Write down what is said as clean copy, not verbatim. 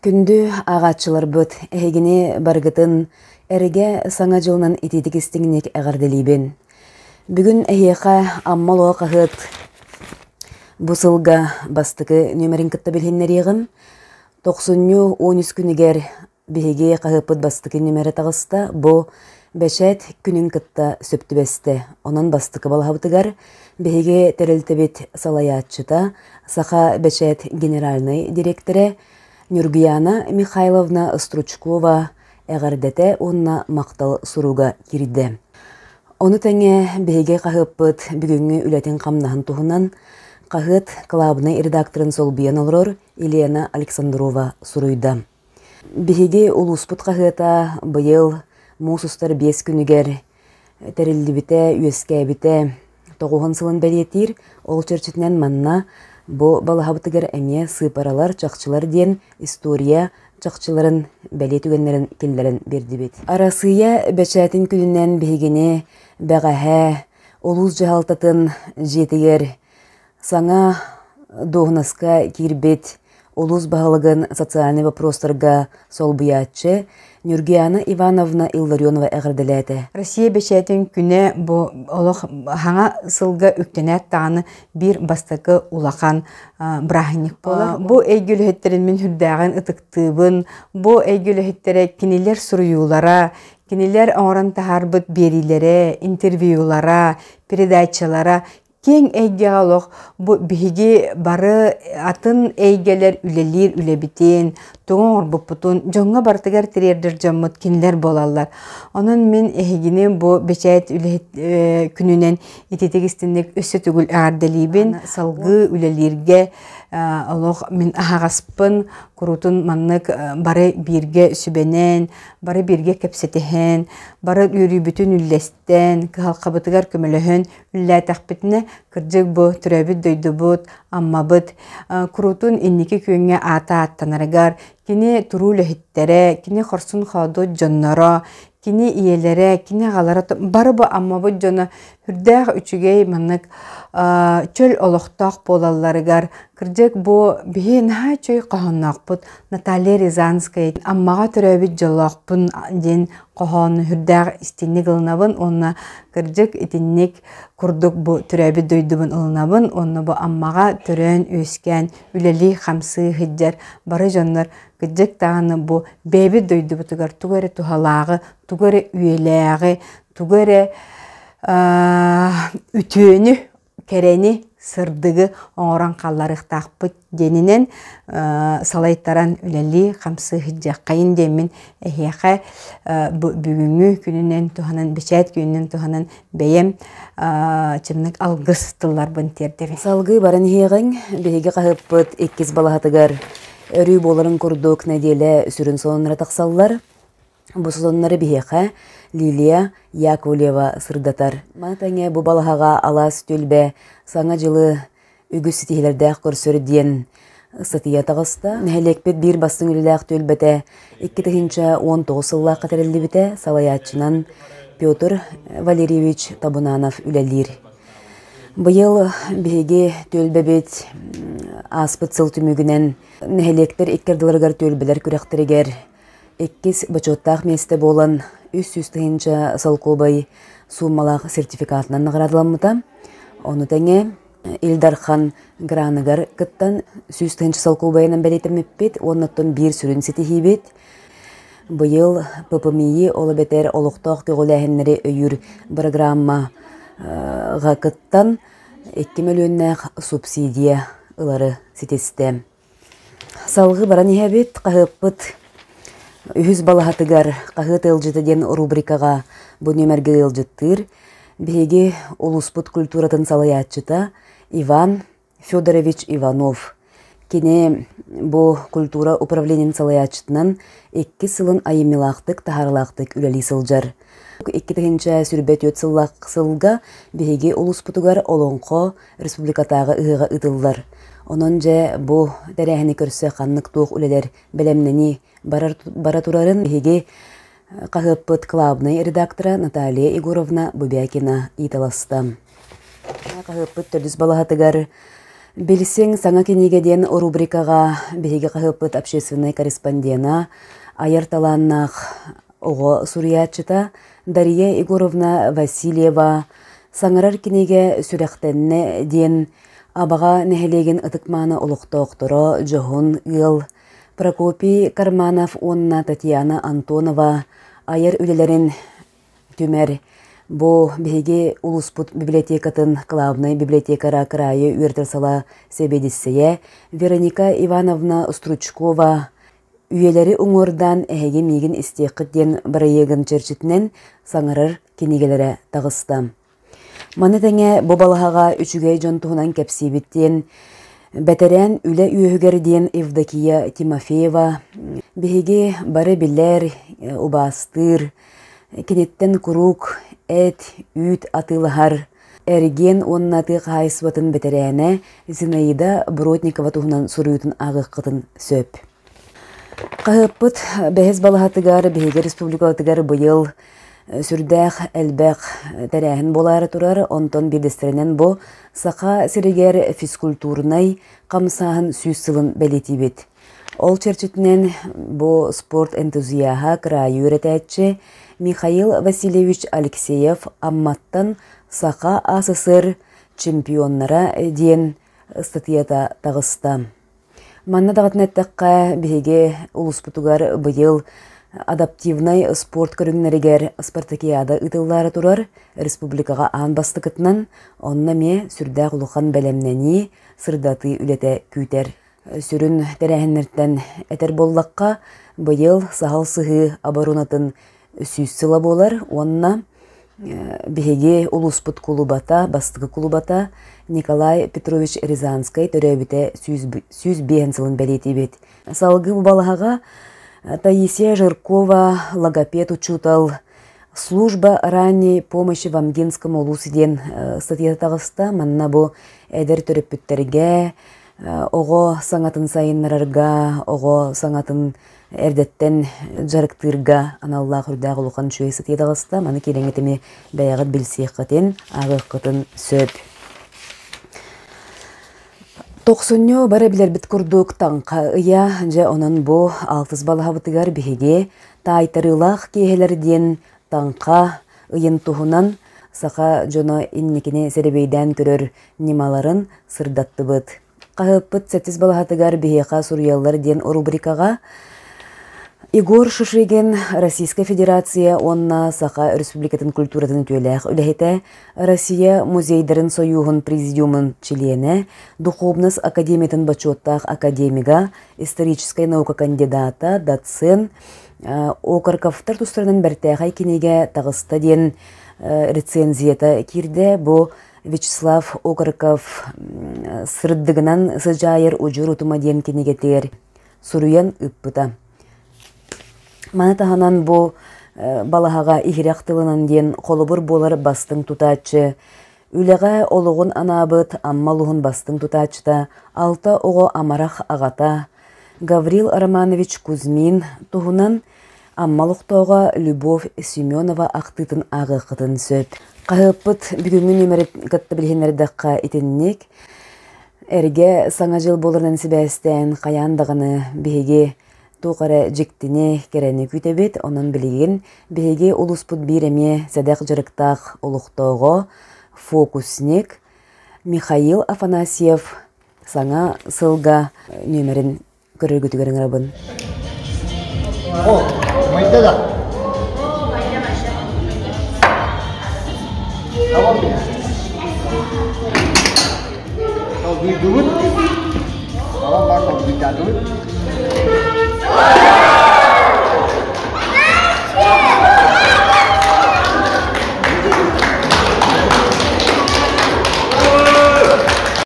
Күндү ааҕааччыларбыт, эһигини барыгытын эргэ Саҥа дьылынан итиитик истиҥник эҕэрдэлиибин. Бүгүн эһиэхэ Амма олоҕо хаһыат бу сылга бастакы нүөмэрин кытта билиһиннэриэҕим. Тохсунньу 13 күнүгэр Биһиги хаһыаппыт бастакы нүөмэрэ таҕыста, бу бэчээт күнүн кытта сөп түбэстэ. Онон бастакы балаһабытыгар биһиги тэрилтэбит салайааччыта, Саха бэчээт генеральнай дириэктэрэ Нюргуяна Михайловна Стручкова эҕэрдэтэ уонна махтал суруга киирдэ. Ону тэҥэ биһиги хаһыаппыт бүгүҥҥү үлэтин-хамнаһын туһунан хаһыат кылаабынай редакторын солбуйан олорор Елена Александрова суруйда. Биһиги улууспут хаһыата быйыл муус устар биэс күнүгэр тэриллибитэ, үөскээбитэ тоҕуһун сылын бэлиэтиир. Ол чэрчитинэн манна бу балаһабытыгар эмиэ сыыпаралар, чахчылар диэн история чахчыларын бэлиэ түгэннэрин киллэрэн биэрдибит. Арассыыйа бэчээтин күнүнэн биһигини бэҕэһээ улуус дьаһалтатын дьиэтигэр Саҥа дуоһунаска киирбит улуус баһылыгын социальнай боппуруостарга солбуйааччы Нюргиана Ивановна Илларионова эҕэрдэлээтэ. Россия бэчээтин күнэ бу олох хаҥа сылга үктэнээт даҕаны биир бастакы улахан бырааһынньык буолар. Бу эйгэ үлэһиттэрин мин сүрдээҕин ытыктыыбын. Бу эйгэ үлэһиттэрэ кинилэр суруйуулара, кинилэр оҥорон таһаарбыт биэриилэрэ, интервьюлара, передачалара Киэҥ эйгэҕэ олох бу биһиги бары атын эйгэлэр үлэлиир үлэбитин, тугу оҥорбуппутун дьоҥҥо барытыгар тириэрдэр дьоммут кинилэр буолаллар. Онон мин эһигини бу бэчээт үлэһит күнүнэн ититик истинник өссө төгүл эҕэрдэлиибин. Салгыы үлэлииргэ олох мин аһаҕаспын, куруутун маннык бары бииргэ сүбэнэн, бары бииргэ кэпсэтиһэн, бары үөрүүбүтүн үллэстэн, кыһалҕабытыгар көмөлөһөн Үллээтэхпитинэ, кырдьык бу төрөөбүт дойдубут, Аммабыт куруутун инники күөҥҥэ аата ааттанарыгар, кини туруу үлэһиттэрэ, кини хорсун-хоодуот дьонноро, кини ийэлэрэ, кини аҕалара бары бу Аммабыт дьоно сүрдээх үчүгэй маннык чөл олохтоох буолалларыгар, кырдьык бу биһи наһаа үчүгэй хоһоонноохпут Наталья Рязанская Аммаҕа төрөөбүт дьоллоохпун диэн хоһоону сүрдээх истинник ылынабын уонна кырдьык итинник курдук бу төрөөбүт дойдубун ылынабын уонна бу Аммаҕа төрөөн-үөскээн үлэлии-хамсыы сылдьар бары дьоннор кырдьык даҕаны бу бэйэбит дойдубутугар тугу эрэ туһалааҕы, тугу эрэ үйэлээҕи, тугу эрэ үтүөнү кэрэни, сырдыгы оҥорон хаалларыахтаахпыт диэнинэн салайтаран үлэлии хамсыы сылдьыаххайын диэммин эһиэхэ бүгүҥҥү күнүнэн туһанан бэчээт күнүнэн туһанан бэйэм чымнык алгыс тылларбын тиэрдэбин. Салгыы баран иһиэҕиҥ, биһиги хаһыппыт иккис балаһатыгар өрүү буоларын курдук нэдиэлэ сүрүн сонуннара тахсаллар. Бу сонуннары биһиэхэ Лилия Яковлева сырдатар. Маны тэҥэ бу балаһаҕа Алаас түөлбэ Саҥа дьылы үгүс ситиһиилэрдээх көрсөр диэн ыстатыйа таҕыста. Нэһилиэкпит биир бастыҥ үлэлээх түөлбэтэ 2019 сыллаахха тэриллибитэ. Салайааччынан Петр Валерьевич Табунанов үлэлиир. Быйыл биһиги түөлбэбит ааспыт сыл түмүгүнэн нэһилиэктэр икки ардыларыгар түөлбэлэр күрэхтэригэр Иккис бочуоттаах миэстэ буолан 300 тыһыынча солкуобай сууммалаах сертификатынан наҕараадаламмыта. Ону тэҥэ Ил Дархан граныгар кыттан 100 тыһыынча солкуобайынан бэлиэтэммиппит уонна оттон биир сүрүн ситиһиибит быйыл ППМИ ол эбэтэр олохтоох көҕүлээһиннэри өйүүр бырагырааммаҕа кыттан 2 мөлүйүөннээх субсидия ылары ситистэ. Салгыы баран иһэбит, хаһыаппыт үһүс балаһатыгар «Хаһыат ыалдьыта» диэн рубрикаҕа бу нүөмэргэ ыалдьыттыыр биһиги улууспут культуратын салайааччыта Иван Федорович Иванов. Кини бу культура управлениетын салайааччытынан иккис сылын айымньылаахтык, таһаарыылаахтык үлэлии сылдьар. 2024 сыллаах сылга биһиги улууспутугар Олоҥхо республикатааҕы ыһыаҕа ыытыллар. Онон дьэ бу тэрээһини көрсө ханнык туох үлэлэр бэлэмнэнии барар, бара турарын биһиги хаһыаппыт кылаабынай редактора Наталья Егоровна Бубякина ыйыталаста. Хаһыаппыт төрдүс балаһатыгар Билсиҥ саҥа кинигэ диэн рубрикаҕа биһиги хаһыаппыт общественнай корреспондена, айар талааннаах оҕо суруйааччыта Дария Егоровна Васильева «Саҥарар кинигэ сүрэхтэннэ» диэн Абаҕа нэһилиэгин ытык-мааны олохтоохторо дьоһун ыал Прокопий Карманов уонна Татьяна Антонова айар үлэлэрин түмэр. Бу биһиги улууспут библиотекатын главнай библиотекара кыраайы үөрэтэр сала сэбиэдиссэйэ Вероника Ивановна Стручкова үйэлэри уҥуордаан эһиги миигин истиэххит диэн бырайыагын чэрчитинэн саҥарар кинигэлэрэ таҕыста. Маны тэҥэ бу балаһаҕа үчүгэй дьон туһунан кэпсиибит диэн бэтэрээн үлэ үөһүгэр диэн Евдокия Тимофеева биһиги бары билэр, убаастыыр, киниттэн куруук эт, үүт атыылаһар эргиэн уонна тыа хаһаайыстыбатын бэтэрээнэ Зинаида Бродникова туһунан суруйуутун ааҕыаххытын сөп. Хаһыаппыт бэһис балаһатыгар биһиги республикабытыгар быйыл сүрдээх элбэх тэрээһин буолаары турар. Онтон биирдэстэринэн бу Саха сиригэр физкультурнай хамсааһын 100 сылын бэлиэтиибит. Ол чэрчитинэн бу спорт энтузиаһа, кыраайы үөрэтээччи Михаил Васильевич Алексеев Амматтан Саха АССР чемпионнара диэн ыстатыйата таҕыста. Манна даҕатан эттэххэ, биһиги улууспутугар быйыл адаптивнай спорт көрүҥнэригэр спартакиада ыытыллаары турар республикаҕа аан бастакытынан, онно эмиэ сүрдээх улахан бэлэмнэнии, сырдатыы үлэтэ күүтэр. Сүрүн тэрээһиннэртэн этэр буоллахха, быйыл Саһыл Сыһыы оборонатын 100 сыла буолар уонна биһиги улууспут кулубата, бастакы кулубата Николай Петрович Рязанскай төрөөбүтэ 105 сылын бэлиэтиибит. Салгыы бу балаһаҕа Таисия Жиркова, логопед учуутал, Служба ранней помощи в Амгинском улусе диэн статья таҕыста. Манна бу эдэр төрөппүттэргэ оҕо саҥатын сайыннарарга, оҕо саҥатын эрдэттэн дьарыктыырга аналлаах үрдээх улахан үчүгэй сытыы таҕыста. Маны киирэҥҥит эмиэ бэйэҕит билсиэххитин, ааҕыаххытын сөп. Тохсунньу бары билэрбит курдук таҥха ыйа, дьэ онон бу алтыс балаһабытыгар биһиги таайтарыылаах киэһэлэр диэн таҥха ыйын туһунан саха дьоно инникини сэрэбиэйдээн көрөр ньымаларын сырдаттыбыт. Хаһыаппыт сэттис балаһатыгар биһиэхэ суруйаллар диэн рубрикаҕа Егор Шишигин Российскай Федерация уонна Саха Республикатын культуратын үтүөлээх үлэһитэ, Россия музейдарын сойууһун президиумун чилиэнэ, Духовность академиятын бочуоттаах академига, историческай наука кандидата, доцент, Окорковтар тустарынан бэртээхэй кинигэ таҕыста диэн рецензията киирдэ. Бу Вячеслав Окороков «Сырдыгынан сыдьаайар удьуор утума» диэн кинигэтигэр суруйан ыыппыта. Маны таһынан бу балаһаҕа иһирэх тылынан диэн холобур буолар бастыҥ тутааччы, үлэҕэ олоҕун анаабыт Амма улуһун бастыҥ тутааччыта, алта оҕо амарах аҕата Гаврил Романович Кузьмин туһунан Амма олохтооҕо Любовь Семенова ахтыытын ааҕыаххытын сөп. Хаһыаппыт бүгүҥҥү нүөмэри кытта билиһиннэрдэххэ итинник. Эргэ Саҥа дьыл буоларынан сибээстээн хайаан даҕаны биһиги туох эрэ дьиктини, кэрэни күүтэбит. Онон билигин биһиги улууспут биир эмиэ сэдэх дьарыктаах олохтооҕо, фокусник Михаил Афанасьев саҥа сылга нүөмэрин көрөргүтүгэр ыҥырабын. О, майда да. Tamam. Долгуйдубут. Tamam бар долгуйдадыбыт.